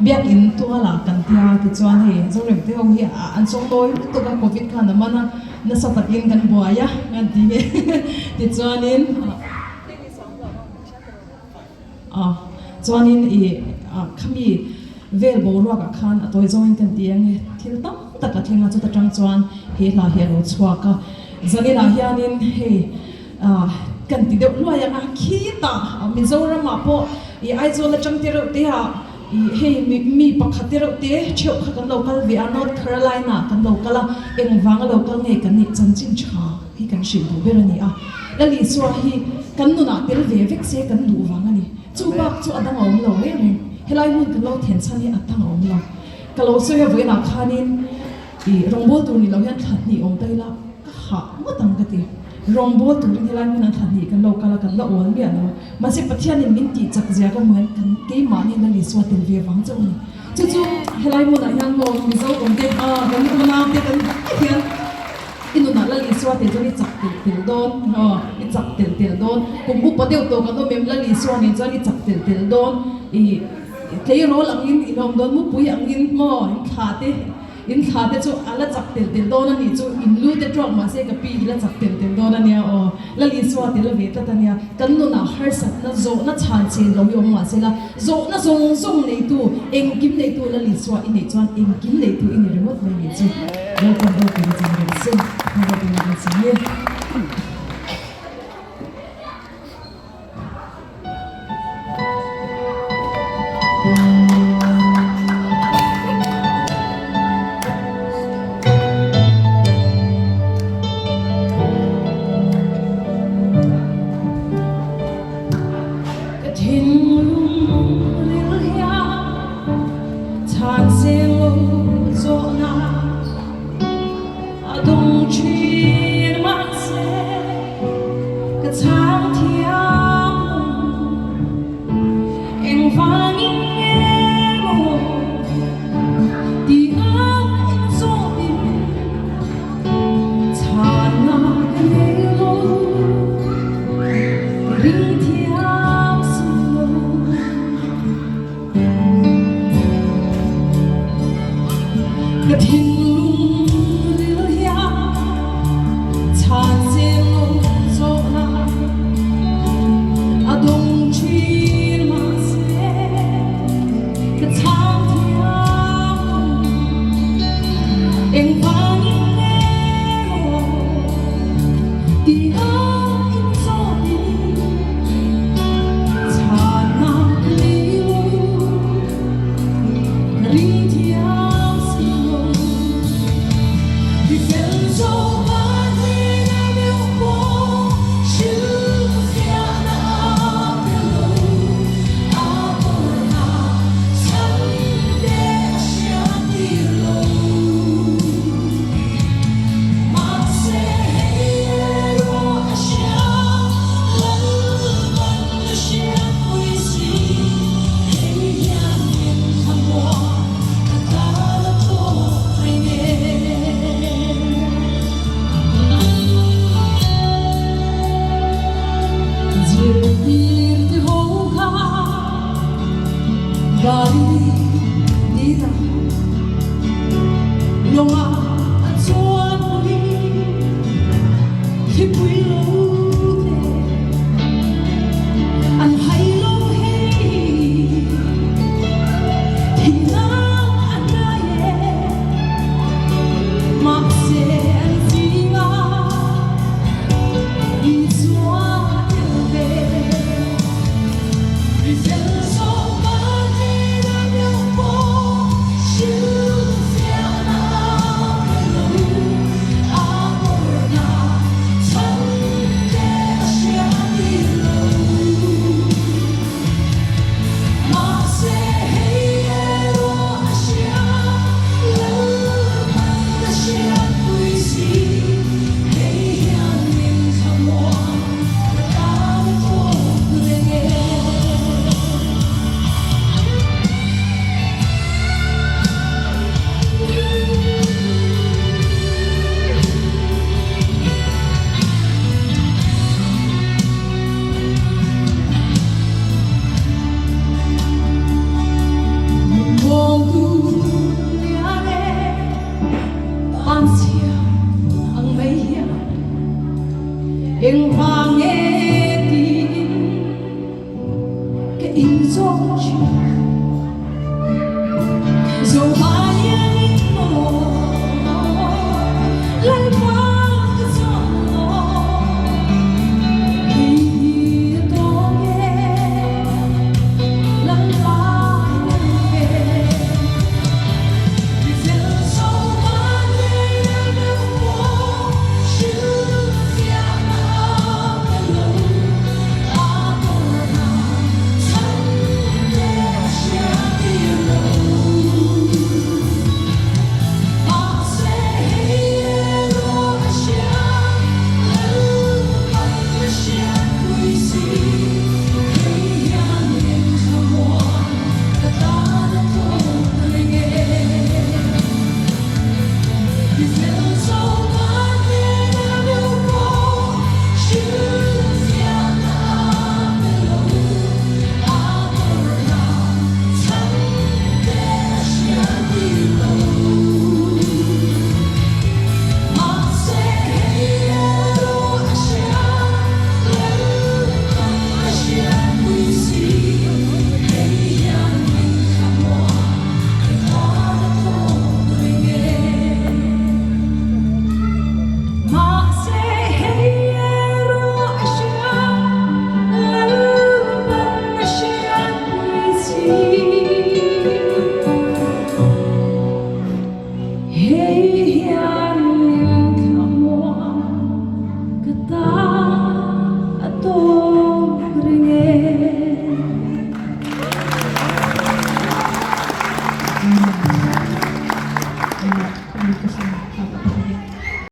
Biakinn tualah kan tia tichuan hei Zorem te ho hi an sawngnawi lutuk a covid khan a man a nasa takin kan buai a kan ti nge tichuanin a chuanin ih khami vel boruakah khan a tawi zawngin kan ti ang e thil tam tak a thleng a chuta tang chuan he hla hi a lo chhuak a zaninah hianin hei kan ti deuh luai ang a khitah Mizoramah pawh ih Aizawl atang te reuh te ah ih hei mi pakhat te reuh te theuh kha kan lo kal ve a North Carolina kan lo kal a engvanga lo kal nge kan nih chanchin tha hi kan hrilh duh ber a ni a Lalisua hi kan nunah tel ve vek se kan duh vang a ni chu bak chu a dang a awm lo reng reng helai hmun kan lo then chhan hi a dang a awm lo ka lo sawi a vawiinah khanin ih rawngbâwl tur ni lo hian thla hnih awm ta ila Ka hah ngawt ang ka ti. Rawngbâwl turin helai hmunah thla hnih kan lo kal a, kan la awl miah lo. Mahse Pathianin min tih chak zia ka hmu hian kan keimahni na Isua tel ve vang chauh a ni. Chu chu helai hmunah hian maw Mizo awm te, kan unau te kan vai hian i nunah Lal Isua tel chuan i chak telh telh dawn, aw i chak telh telh dawn. Kum upa deuh tawh kan awm em Lal Isua nen chuan i chak telh telh dawn. I tleirawl angin in awm dawn, mupui angin maw in thla te. In thla te chu a la chak telh telh dawn a nih chu, in lu te tuak mahse ka pi i la chak telh telh dawn a nia aw. Lal Isua tel a ve tlat a nia. Kan nunah harsatna zawhna chhan chen lo hi awm mahse la, zawhna zawng zawng neitu, engkim neitu Lal Isua i neih chuan engkim neitu i ni ringawt mai nih chu. Lalpan ropui chang reng se, ropui chang se. Ka thinlung ril hian chhan seng lo zawhna A dawng thin mahse ka chhang thiam lo. Engvangin nge maw tih ang inzawmin chhanna ka nei lo, ka ring thiam si lo. Ka thinlung ril hian chhan zel lo zawhna a dawng thin mahse ka chhang thiam lo. Engvangin nge maw tih a inzawtin Chhanna lei lo ka ring thiam si lo. Mi fel zawk a hnena deuh pawh hrilhfiahna a pe lo. A tawrhna chhan te a hriattir lo. Mahse hei erawh a hria Lalpan a hriatpui si. Hei hian min thlamuan ka tan a tawk reng e. Zirtir te ho kha Galili dila lawngah a chuan pui thlipui lo te an hai lo hei thihna a hnai e mahse an zinga Isua tel ve. Amen.